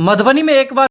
मधुबनी में एक बार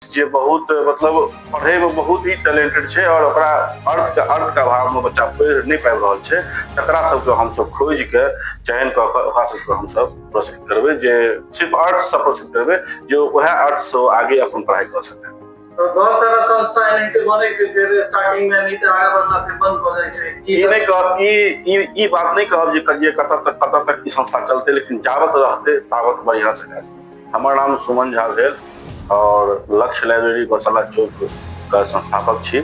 जे बहुत मतलब पढ़े में बहुत ही टैलेंटेड छै और ओकरा अर्थ के अभाव में बच्चा पढ़ि नहि पाबि रहल छै, तकरा सबके हमसब खोजि के चयन कऽ कऽ ओकरा सबके हमसब पुरस्कृत करबै, जे सिर्फ अर्थ से पुरस्कृत करबै जे वएह अर्थ से आगे अपन पढ़ाई कऽ सकै। तो बहुत सारा संस्था एनाहिते बनै छै, फेर स्टार्टिंग में एनाहिते आगाँ बढ़ला फेर बंद भऽ जाइ छै। ई नहि कहब, ई बात नहि कहब जे कतऽ तक ई संस्था चलतै, लेकिन जाबत रहतै ताबत बढ़िआँ से काज। हमर नाम सुमन झा भेल और लक्ष्य लाइब्रेरी गौशाला चौक का संस्थापक छी।